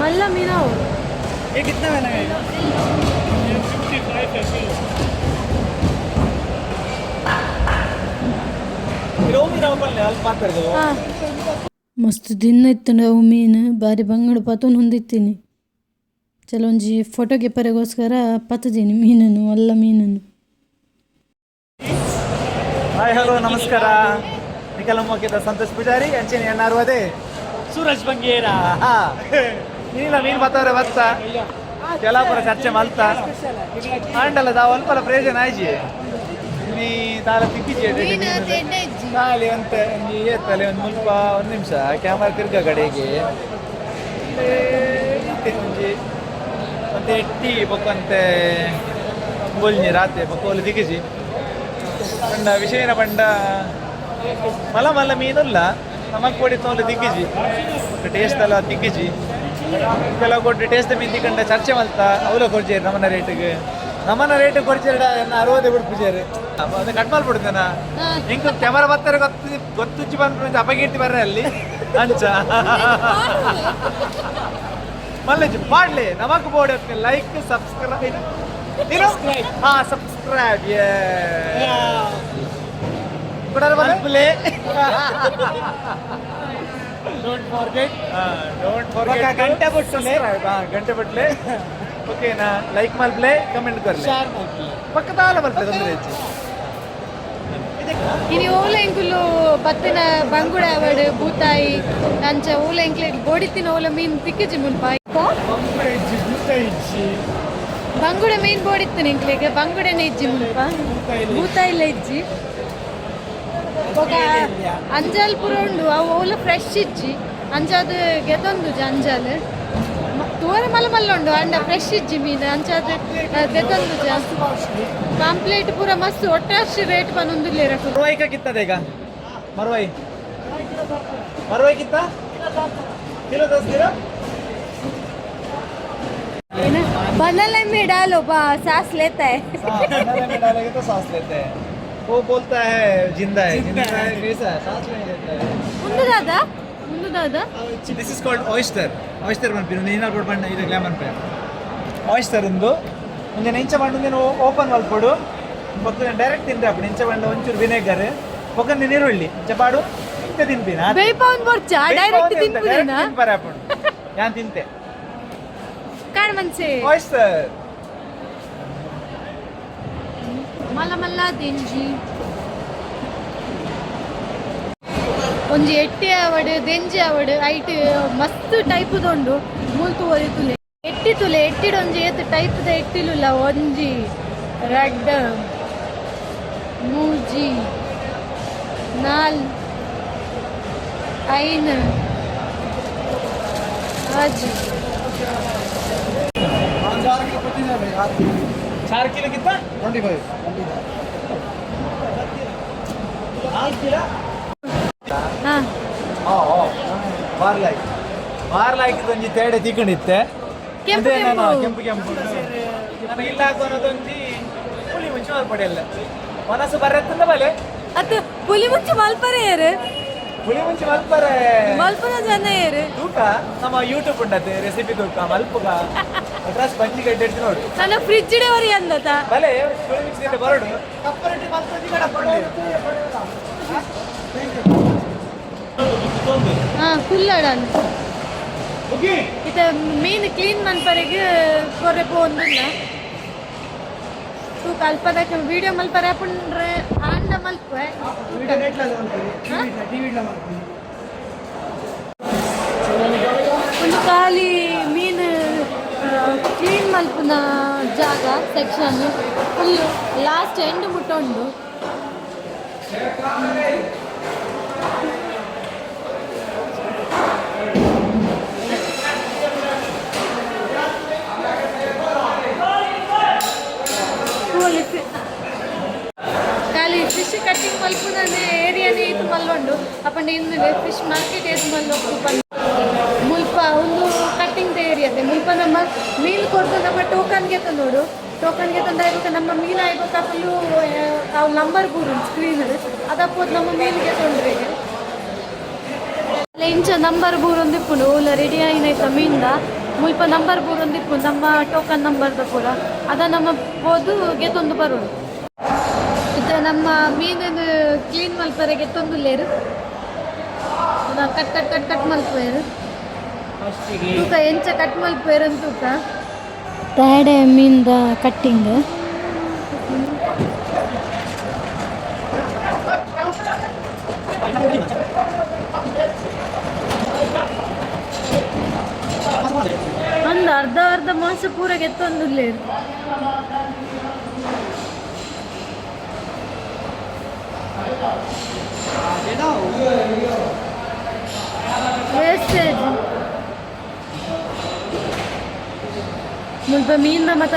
Speaker 3: ಮಲ್ಲ ಮೀನವು.
Speaker 1: ये कितना में लगाएगा?
Speaker 3: ಹಾ.
Speaker 4: ಮಸ್ತ್ ದಿನ ಇತ್ತುಂಡ ಅವು ಮೀನು. ಬಾರಿ ಬಂಗಡ ಪತೊಂದು ಹೊಂದಿತ್ತೀನಿ. ಚಲೊಂಜಿ ಫೋಟೋ ಗೆಪ್ಪರೆಗೋಸ್ಕರ ಪತ್ತುದೀನಿ ಮೀನನ್ನು, ಮಲ್ಲ ಮೀನನ್ನು.
Speaker 1: ಹಾಯ್, ಹಲೋ, ನಮಸ್ಕಾರ. ನಿಕಲ ಸಂತೋಷ್ ಪೂಜಾರಿ ಅಂಚನೆ ಎನ್ನಾರುವದೆ
Speaker 5: ಸೂರಜ್ ಬಂಗೇರ.
Speaker 1: ನೀಲ ಮೀನು ಬತ್ತವ್ರೆ ಬತ್ತ ಕೆಲಪುರ ಚರ್ಚೆ ಮಲ್ತ ಆಂಡಲ ದಾವ ಅಲ್ಪಲ ಪ್ರಯೋಜನ ಆಯ್ಜಿ ನೀ ತಾಲ ತಿಕ್ಕಿಜಿ.
Speaker 3: ಮೀನು ಅದು ಎಡ್ಡೆ ಇಜ್ಜಿ.
Speaker 1: ಖಾಲಿ ಅಂತ ಒಂಜಿ ಏತ್ತಲೆ ಒಂದು ಮುಲ್ಪ ಒಂದು ನಿಮಿಷ ಕ್ಯಾಮರಾ ತಿರ್ಗ ಕಡೆಗೆ ಇತ್ತೆ ಒಂಜಿ ಒಂತೆ ಎಟ್ಟಿ ಬೊಕ್ಕಂತೆ ಬೊಲ್ಜಿ ರಾತ್ರಿ ಬೊಕ್ಕ ಒಲು ದಿಗಿಜಿ ಪಂಡ ವಿಷಯನ ಪಂಡ ಮಲ್ಲ ಮಲ್ಲ ಮೀನುಲ್ಲ ನಮಕ್ ಪೊಡಿ ತೋಲು ದಿಗ್ಗಿಜಿ ಟೇಸ್ಟ್ ಅಲ್ಲ ದಿಗ್ಗಿಜಿ ಕೆಲವು ಕೊಟ್ಟು ಟೇಸ್ಟ್ ಮೀನು ತಿಕ್ಕಂಡ ಚರ್ಚೆ ಮಲ್ತ ಅವಲ ಕೊಡ್ಜೇರು ನಮ್ಮನ ರೇಟಿಗೆ ನಮ್ಮನ ರೇಟ್ ಕೊಡ್ಜೇರ ಎನ್ನ 60 ಬಿಡ್ಪುಜೇರು ಅದು ಕಟ್ ಮಾಡ್ಬಿಡ್ತೇನ. ಹಿಂಗ ಕ್ಯಾಮರಾ ಬರ್ತಾರೆ ಗೊತ್ತು ಗೊತ್ತುಚ್ಚಿ ಬಂದ್ರೆ ಅಪಕೀರ್ತಿ ಬರ್ರೆ ಅಲ್ಲಿ ಅಂಚ ಮಲ್ಲಜ್ ಪಾಡ್ಲಿ ನಮಕ್ ಬೋರ್ಡ್ ಲೈಕ್ ಸಬ್ಸ್ಕ್ರೈಬ್ ಹಾ ಸಬ್ಸ್ಕ್ರೈಬ್
Speaker 5: ಮಲ್ಪಲೆ. Don't forget.
Speaker 1: Don't forget.
Speaker 5: ಗಂಟೆ ಬೊಟ್ಟುಲೆ.
Speaker 1: ಗಂಟೆ ಬಟ್ಲೆ ಓಕೆನಾ ಲೈಕ್ ಮಲ್ಪ್ಲೆ ಕಮೆಂಟ್ ಕೊರ್ಲೆ.
Speaker 5: ಶೇರ್ ಮಲ್ಪಲೆ.
Speaker 1: ಪಕ್ಕದಾಲ ಮಲ್ಪ್ಲೆ ತೊಂದರೆ ಹೆಚ್ಚು.
Speaker 3: ಇನಿ ಓಲ ಎಂಕುಲು ಬತ್ತಿನ ಬಂಗುಡೆ ಅವಡು ಬೂತಾಯಿ ಅಂಚ ಓಲ ಎಂಕ್ಲೆ ಬೋಡಿತ್ತಿನ ಓಲ ಮೀನ್ ತಿಕ್ಕಿಜಿ ಮುಲ್ಪ. ಬಂಗುಡೆ ಮೀನ್ ಬೋಡಿತ್ತಿನ ಎಂಕ್ಲೆಗೆ ಬಂಗುಡೆನೆ ಇಜ್ಜಿ ಮುಲ್ಪ, ಬೂತಾಯಿಲ ಇಜ್ಜಿ. ಬೊಕ ಅಂಜಾಲ್ ಪೂರ ಉಂಡು, ಅವು ಓಲ ಫ್ರೆಶ್ ಇಜ್ಜಿ. ಅಂಚಾದ್ ಗೆತೊಂದುಜಿ. ಅಂಜಾಲ್ ತೂವರೆ ಮಲ್ಲ ಮಲ್ಲ ಉಂಡು ಅಂಡ ಫ್ರೆಶ್ ಇಜ್ಜಿ ಮೀನು. ಅಂಚಾದ್ ದೆತೊಂದುಜಿ. ಪಾಂಪ್ಲೇಟ್ ಪೂರ ಮಸ್ತ್ ಒಟ್ಟಾಶಿ ರೇಟ್ ಪನೊಂದುಲ್ಲೆರ್ ಅಕುಲು.
Speaker 1: ಮರವಾಯಿ का कितना देगा मरवाई? मरवाई कितना किलो? 10 किलो.
Speaker 3: बनले में डालो बा सांस लेता है.
Speaker 1: हाँ, बनाने में डालेंगे तो सांस लेते हैं. वो बोलता है जिंदा है, जिंदा है. कैसा है? सांस नहीं लेता है.
Speaker 3: ಉಂದು ದಾದಾ, ಉಂದು ದಾದಾ.
Speaker 1: This is called oyster. Oyster ಪನ್ಪಿನ ನೀನ ಬೋಡ್ ಬಣ್ಣ ಇದು ಗ್ಲಾಮನ್ ಪೇ ಆಯಿಸ್ಟರ್ ಉಂದು. ಒಂಜೆ ಇಂಚ ಮಂಡು ಓಪನ್ ಮಲ್ಪೊಡು ಬೊಕ್ಕ ಡೈರೆಕ್ಟ್ ತಿಂದ್ರೆ ಅಪ್ಪು ಇಂಚ ಬಂಡ ಒಂಚೂರು ವಿನೆಗರ್ ಬೊಕ್ಕ ನೀರುಳ್ಳಿ ಇಂಚ ಪಾಡು ಇಂಚ ತಿನ್ಪಿನ.
Speaker 3: ಬೇಯ್ಪಾವನ್ ಬೊರ್ಚ ಡೈರೆಕ್ಟ್ ತಿನ್ಪುದೇನಾ?
Speaker 1: ತಿನ್ಪರೆ ಅಪ್ಪುಂಡು ಯಾನ್ ತಿಂತೆ.
Speaker 3: ಕಾಣ್ ಮನ್ಸೆ.
Speaker 1: ಆಯಿಸ್ಟರ್.
Speaker 3: ಮಲ್ಲ ಮಲ್ಲ ದೆಂಜಿ. ಒಂಜಿ ಎಟ್ಟಿ ಆವಡ್ ದೆಂಜಿ ಆವಡ್ ಐಟ್ ಮಸ್ತ್ ಟೈಪ್ ಉಂಡು. ಮೂಲ್ ತೂವೊಲಿ ತುಲೆ ಎಟ್ಟಿ ತುಲೆ ಎಟ್ಟಿಡ್ ಒಂಜಿ ಏತ್ ಟೈಪ್ ದ ಎಟ್ಟಿಲುಲ್ಲ. ಒಂಜಿ ರಡ್ಡ್ ಮೂಜಿ ನಾಲ್ ಐನ್ ಆಜಿ.
Speaker 1: 4 किलो कितना? 25. 4 किलो.
Speaker 3: ಹಾ.
Speaker 1: ಬಾರ್ ಲೈಕ್ ಬಾರ್ ಲೈಕ್ ಒಂಜಿ ತೇಡೆ ತಿಕೊಂಡಿತ್ತೆ.
Speaker 3: ಕೆಂಪು.
Speaker 1: ಅದೇ ನಾನು
Speaker 3: ಕೆಂಪು.
Speaker 1: ಕೆಂಪು ಕೆಂಪು ನಾನು ಇಲ್ಲ ಹಾಕೋನದೊಂಜಿ ಪುಳಿ ಮುಂಚೆ ಮಲ್ಪಡೆಲ್ಲ ಮನಸ್ಸು ಬರತ್ತಂದ ಬಲೆ.
Speaker 3: ಅತ್ ಪುಲಿ ಮುಂಚೆ ಮಲ್ಪರೆ ಏರು.
Speaker 1: ಪುಳಿ ಮುಂಚೆ ಮಲ್ಪರೆ.
Speaker 3: ಮಲ್ಪನ ಜನ ಏರು.
Speaker 1: ತೂಕ ನಮ್ಮ ಯೂಟ್ಯೂಬ್ ಉಂಟತೆ ರೆಸಿಪಿ ತೂಕ ಮಲ್ಪುಗ ಅಡ್ರೆಸ್ ಬಂಜಿ ಗಡ್ಡೆ ಇಡ್ದು ನೋಡು.
Speaker 3: ನನ್ನ ಫ್ರಿಜ್ ವರಿ ಅಂದತ.
Speaker 1: ಬಲೆ ಪುಳಿ ಮಿಕ್ಸ್ ಬರೋಡು.
Speaker 5: ಕಪ್ಪರೊಟ್ಟಿ ಮಲ್ಪೊಂಜಿ ಕಡಪೊಂಡು.
Speaker 3: ಹಾ ಕುಲ್ಲಡನ್ ಇತ ಮೀನ್ ಕ್ಲೀನ್ ಮನ್ಪರೆಗ್ ಕೊರ್ರೆ ಪೋಂದುಲ್ಲ ತೂಕ. ಅಲ್ಪದಕ್ಕೆ ವಿಡಿಯೋ ಮಲ್ಪರೆ ಅಪುಂಡ್ರೆ ಆಂಡ ಮಲ್ಪುವೆ. ಹಾ? ಒಂದು ಖಾಲಿ ಮೀನು ಕ್ಲೀನ್ ಮಲ್ಪುನ ಜಾಗ ಸೆಕ್ಷನ್ ಫುಲ್ ಲಾಸ್ಟ್ ಎಂಡ್ ಮುಟ್ಟ ಉಂಡು. ತೂವೊಲಿ ಖಾಲಿ ಫಿಶ್ ಕಟ್ಟಿಂಗ್ ಮಲ್ಪುನನೆ ಏರಿಯಾನೇ ಈತ್ ಮಲ್ಲುಂಡು. ಅಪ್ಪಂಡ ಇಂದು ಫಿಶ್ ಮಾರ್ಕೆಟ್ ಏತ್ ಮಲ್ಲುಂಡು ಮುಲ್ಪ. ಒಂದು ಕಟ್ಟಿಂಗ್ ಏರಿಯಾದೆ. ಮುಲ್ಪ ನಮ್ಮ ಮೀನು ಕೊಡ್ದು ನಮ್ಮ ಟೋಕನ್ಗೆ ನೋಡು. ಟೋಕನ್ಗೆ ತಂದಾಯ್ಬೇಕು ನಮ್ಮ ಮೀನು ಆಯ್ಬೇಕು. ಅಪ್ಪಲು ಅವು ನಂಬರ್ ಬೂರು ಸ್ಕ್ರೀನ್ ಅದಪ್ಪೋದು ನಮ್ಮ ಮೀನಿಗೆ ತೊಂದ್ರೆ ಇಂಚ ನಂಬರ್ ಬೂರೊಂದಿಪ್ಪುಂಡು. ಓಲ ರೆಡಿ ಆಯಿನೈತ ಮೀನ್ದ ಮುಲ್ಪ ನಂಬರ್ ಬೂರೊಂದಿಪ್ಪುಂಡು. ನಮ್ಮ ಟೋಕನ್ ನಂಬರ್ದ ಪೂರ ಅದ ನಮ್ಮ ಪೋದು ಗೆತ್ತೊಂದು ಬರೋದು. ಇತ್ತೆ ನಮ್ಮ ಮೀನನ್ನು ಕ್ಲೀನ್ ಮಲ್ಪರೆ ಗೆತ್ತೊಂದುಲ್ಲೇರು. ಕಟ್ ಕಟ್ ಕಟ್ ಕಟ್ ಮಲ್ಪುವೆರು. ತೂಕ ಎಂಚ ಕಟ್ ಮಲ್ಪುವೆರ್ ಅಂತ ತೂಕ.
Speaker 4: ತೇಡೆ ಮೀನ್ದ ಕಟ್ಟಿಂಗ್.
Speaker 3: ಒಂದು ಅರ್ಧ ಅರ್ಧ ಮಾಂಸ ಪೂರ ಗೆತ್ತೊಂದುಲ್ಲೇರು. ವೇಸ್ಟೇಜ್. ಮುಲ್ಪ ಮೀನ್ನ ಮತ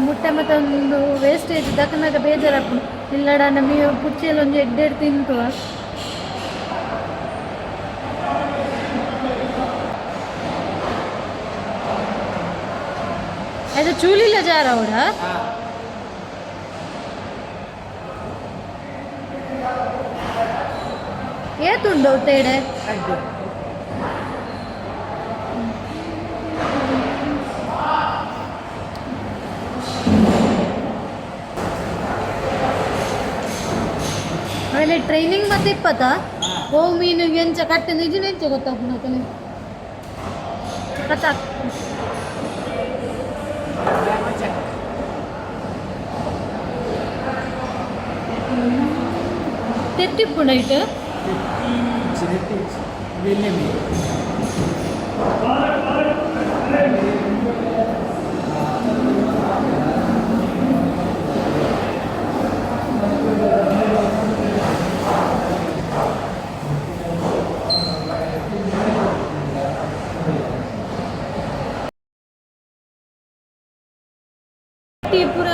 Speaker 3: ಮುಟ್ಟೆ ಮತ ಒಂದು ವೇಸ್ಟೇಜ್ ದಕ್ಕನಾಗ ಬೇಜಾರಾಪುಂಡು. ಇಲ್ಲಡ ಮೀ ಪುಚ್ಚೆಲ್ ಒಂಜಿ ಎಡ್ಡೆಡ್ ತಿಂತುವ. ಅದು ಚೂಲಿಲ್ಲ ಜಾರ ಅವಡ. ಏತುಂಡು ತೇಡೆ? ಆಮೇಲೆ ಟ್ರೈನಿಂಗ್ ಮತ್ತೆ ಇಪ್ಪತ್ತ ಓ ಮೀನು ಎಂಚ ಕಟ್ಟೆ ನಿಜ ಎಂಚ ಗೊತ್ತಾಗ್ತದೆ ಕಲೆ ಕತ್ತ. ತೆತ್ತಿಪ್ಪು ನೈಟ್. ಪೂರ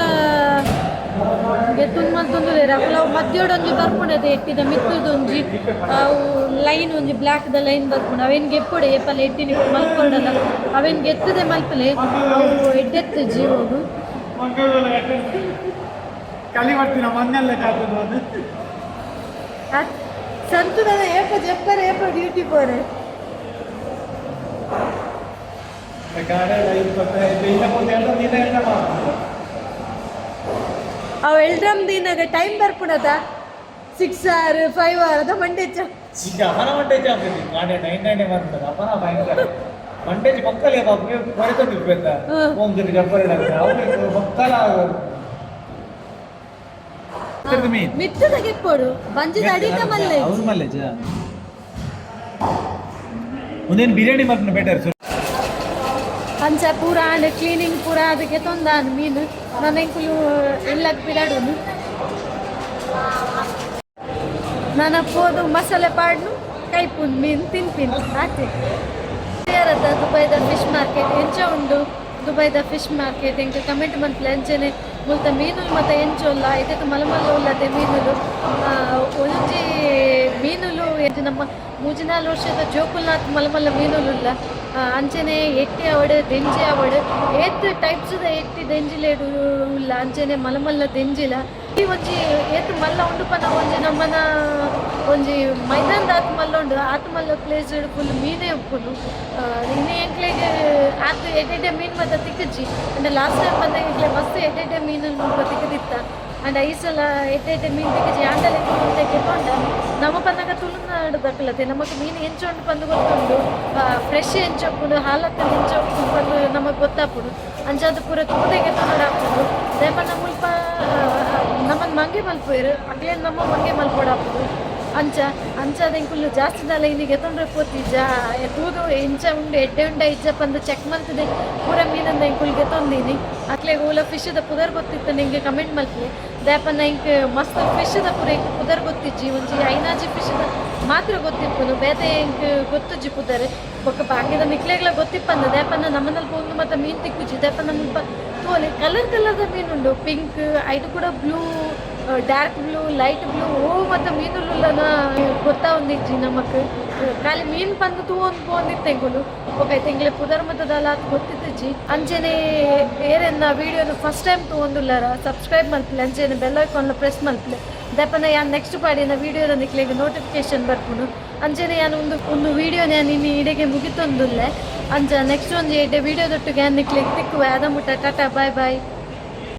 Speaker 3: ಗೆತ್ತುಂದು ಮಲ್ತೊಂದುಲ್ಲೆರ್. ಅಕುಲು ಅವು ಮಧ್ಯೋಡು ಒಂಜಿ ಬರ್ಪುಂಡು, ಎಟ್ಟಿದ ಮಿತ್ತುದೊಂಜಿ ಅವು ಲೈನ್, ಒಂಜಿ ಬ್ಲ್ಯಾಕ್ ದ ಲೈನ್ ಬರ್ಪುಂಡು. ಅವೇನ್ ಗೆಪ್ಪೊಡೆ ಏಪಲ ಎಟ್ಟಿನಿ ಮಲ್ಪೊಡಲ. ಅವೇನ್ ಗೆತ್ತುದೆ ಮಲ್ಪಲೆ, ಅವು ಎಡ್ಡೆತ್ತು ಜೀವೊಗು.
Speaker 1: ಕಲಿ ಬರ್ತೀನ ಮಂಗಲ್ಲ ಕಾತುದು.
Speaker 3: ಸಂತುಲನ ಏಪ ಜಪ್ಪರೆ ಏಪ ಡ್ಯೂಟಿ ಪೋರೆ? ಅವು ಎಲ್ಡ್ರಮ್ ದಿನಾಗ ಟೈಮ್ ಬರ್ಪುಣದ 6 ಆರ್ 5 ಆರ್ ಅದ ಮಂಡೇಚ.
Speaker 1: ಈಗ ಅಪನ ಮಂಟೇಜ್ ಆಗ್ತದೆ ಗಾಡಿ 9 9 ಬರ್ತದೆ. ಅಪನ ಭಯಂಕರ ಮಂಟೇಜ್ ಪಕ್ಕಲೇ ಬಾಬು ಕೊರೆತೊಂದು ಇರ್ಬೇಕ. ಒಂದಿನ ಜಬ್ಬರ್ ಅವ್ರಿಗೆ ಪಕ್ಕಲ ಮೀನ್.
Speaker 3: ಮಿತ್ತದ ಗೆಪ್ಪೊಡು, ಬಂಜಿದ ಅಡಿತ ಮಲ್ಲೆ.
Speaker 1: ಅವ್ರ ಮಲ್ಲೇಜ ಒಂದೇನು ಬಿರಿಯಾನಿ ಮಾಡ್ಕೊಂಡು ಬೆಟರ್.
Speaker 3: ಅಂಚ ಪೂರ ಆಂಡ್ ಕ್ಲೀನಿಂಗ್ ಪೂರ ಅದಕ್ಕೆ ತೊಂದಾನ್ ಮೀನು. ನನ್ನ ಎಂಕುಲು ಇಲ್ಲಕ್ ಪಿದಾಡುನು. ನನ್ನ ಪೋದು ಮಸಾಲೆ ಪಾಡ್ನು ಕೈಪುನ್ ಮೀನು ತಿನ್ಪಿನ್ ಆತೆ. ದುಬೈದ ಫಿಶ್ ಮಾರ್ಕೆಟ್ ಎಂಚ ಉಂಡು? ದುಬೈದ ಫಿಶ್ ಮಾರ್ಕೆಟ್ ಎಂಕ್ ಕಮೆಂಟ್ ಮನ್ಪುಲೆ. ಅಂಚನೆ ಮುಲ್ತ ಮೀನುಲು ಮತ ಎಂಚ ಉಲ್ಲ? ಇದಕ್ಕೆ ಮಲ್ಲ ಮಲ್ಲ ಉಲ್ಲದೆ ಮೀನುಲು. ಒಂಜಿ ಮೀನುಲು ಎಂಚ ನಮ್ಮ 3-4 ವರ್ಷದ ಜೋಕುಲ್ನಾಥ್ ಮಲ್ಲ ಮಲ್ಲ ಮೀನುಲು ಉಲ್ಲ. ಅಂಚನೆ ಎಟ್ಟಿ ಅವಡು, ದೆಂಜಿ ಅವಡು, ಏತ್ ಟೈಪ್ಸ್ದ ಎಟ್ಟಿ ದೆಂಜಿಲೇಡು ಉಲ್ಲ. ಅಂಚನೆ ಮಲ್ಲ ಮಲ್ಲ ದೆಂಜಿಲ. ಈ ಒಂಜಿ ಏತ್ ಮಲ್ಲ ಉಂಡು ಪನ ಒಂಜಿ ನಮ್ಮನ ಒಂಜಿ ಮೈದಾನದ ಆತ್ ಮಲ್ಲ ಉಂಡು. ಆತ್ ಮಲ್ಲ ಪ್ಲೇಸ್ ಫುಲ್ ಮೀನೇ ಉಪ್ಪುನು. ಇನ್ನು ಎಂಕ್ಲೆಗ್ ಆತ್ ಎಡ್ಡೆಡ್ಡೆ ಮೀನು ಮಾತ ತಿಕ್ಕುಜಿ. ಅಂಡ ಲಾಸ್ಟ್ ಟೈಮ್ ಬಂದಾಗ ಎಂಕ್ಲೆ ಮಸ್ತ್ ಎಡ್ಡೆಡ್ಡೆ ಮೀನು ಮುಲ್ಪ ತಿಕ್ಕುದಿತ್ತ. ಅಂಡ ಈ ಸಲ ಎಡ್ಡೆಡ್ಡೆ ಮೀನು ತಿಕ್ಕುಜಿ. ಆಂಡಲ ಗೆತೊಂಡ. ನಮ್ಮ ಪನ್ನಗ ತುಳುನಾಡು ದಕ್ಕಲತೆ, ನಮಕ್ ಮೀನು ಎಂಚ ಉಂಡು ಪಂದ್ ಗೊತ್ತುಂಡು. ಫ್ರೆಶ್ ಎಂಚ ಉಪ್ಪುಂಡು, ಹಾಲತ್ತ ಎಂಚ ಉಪ್ಪುಂಡು ಪಂದ್ ನಮಕ್ ಗೊತ್ತಾಪುಂಡು. ಅಂಚಾದ್ ಪೂರ ತೂದೆ ಗೆತೊಂಡು ಆಪುಂಡು. ದಾಯೆ ಮುಲ್ಪ ನಮ್ಮನ್ ಮಂಗೆ ಮಲ್ಪುವೆರ್, ಅಕ್ಲೇನ್ ನಮ್ಮ ಮಂಗೆ ಮಲ್ಪೊಡಾಪುಂಡು. ಅಂಚ ಅಂಚಾದ್ ಎಂಕುಲು ಜಾಸ್ತಿ ದಾಲ ಇನಿ ಗೆತೊಂಡ್ರೆ ಪೋತಿಜ. ತೂದು ಎಂಚ ಉಂಡು, ಎಡ್ಡೆ ಉಂಡ ಇಜ್ಜ ಪಂದ್ ಚೆಕ್ ಮಲ್ತದೆ ಪೂರ ಮೀನಂದ ಎಂಕುಲು ಗೆತೊಂದಿನಿ. ಅಕ್ಲೆಗ್ ಓಲ ಫಿಶ್ದ ಪುದರ್ ಗೊತ್ತಿತ್ತು ನಿಂಗೆ ಕಮೆಂಟ್ ಮಲ್ಪುಲೆ. ದಾಯೆಪಂಡ ಎಂಕ್ ಮಸ್ತ್ ಫಿಶ್ದ ಪೂರ ಎಂಕ್ ಪುದರ್ ಗೊತ್ತಿಜ್ಜಿ. ಒಂಜಿ ಐನಾಜಿ ಫಿಶ್ದ ಮಾತ್ರ ಗೊತ್ತಿಪ್ಪುನು, ಬೇತೆ ಎಂಕ್ ಗೊತ್ತುಜ್ಜಿ ಪುದರ್. ಬೊಕ್ಕ ಬಾಕಿದ ನಿಕ್ಲೆಗ್ಲ ಗೊತ್ತಿಪ್ಪಂದ. ದಾಯೆಪಂಡ ನಮ್ಮನಲ್ಲಿ ಪೋಂದು ಮತ್ತೆ ಮೀನು ತಿಕ್ಕುಜಿ. ದಾಯೆಪಂಡ ಮುಲ್ಪ ತೂವೊಲಿ, ಕಲರ್ ಕಲರ್ದ ಮೀನು ಉಂಡು. ಪಿಂಕ್, ಐದು ಕೂಡ blue, dark blue, light blue. ಓ ಮತ್ತೆ ಮೀನುಲುಲ್ಲನ ಗೊತ್ತಾವೊಂದಿಜ್ಜಿ ನಮಕ್. ಖಾಲಿ ಮೀನು ಪಂದ್ ತೂವೊಂದು ಪೋಂದಿತ್ತೆ ಎಂಕುಲು. ಬೊಕ ಐತ ಎಂಕ್ಲೆ ಪುದರ್ ಮತ್ತ ದಾಲ ಆತ್ ಗೊತ್ತಿತ್ತಿಜ್ಜಿ. ಅಂಚನೆ ಏರೆನ್ನ ವೀಡಿಯೋನು ಫಸ್ಟ್ ಟೈಮ್ ತೂವೊಂದುಲ್ಲಾರ ಸಬ್ಸ್ಕ್ರೈಬ್ ಮಲ್ಪುಲೆ. ಅಂಚನೆ ಬೆಲ್ ಐಕಾನ್ ಪ್ರೆಸ್ ಮಲ್ಪುಲೆ. ದಾಯೆಪಂಡ ಯಾನ್ ನೆಕ್ಸ್ಟ್ ಪಾಡಿನ ವೀಡಿಯೋದ ನಿಕ್ಲೆಗ್ ನೋಟಿಫಿಕೇಶನ್ ಬರ್ಪುಂಡು. ಅಂಚನೆ ಯಾನ್ ಒಂದು ಒಂದು ವೀಡಿಯೋ ಯಾನ್ ಇನಿ ಇಡೆಗೆ ಮುಗಿತೊಂದುಲ್ಲೆ. ಅಂಚ ನೆಕ್ಸ್ಟ್ ಒಂಜಿ ಎಡ್ಡೆ ವೀಡಿಯೋದೊಟ್ಟಿಗೆ ಯಾನ್ ನಿಕ್ಲೆಗ್ ತಿಕ್ಕುವೆ. ಅದ ಮುಟ್ಟ ಟಾಟಾ, ಬಾಯ್ ಬಾಯ್.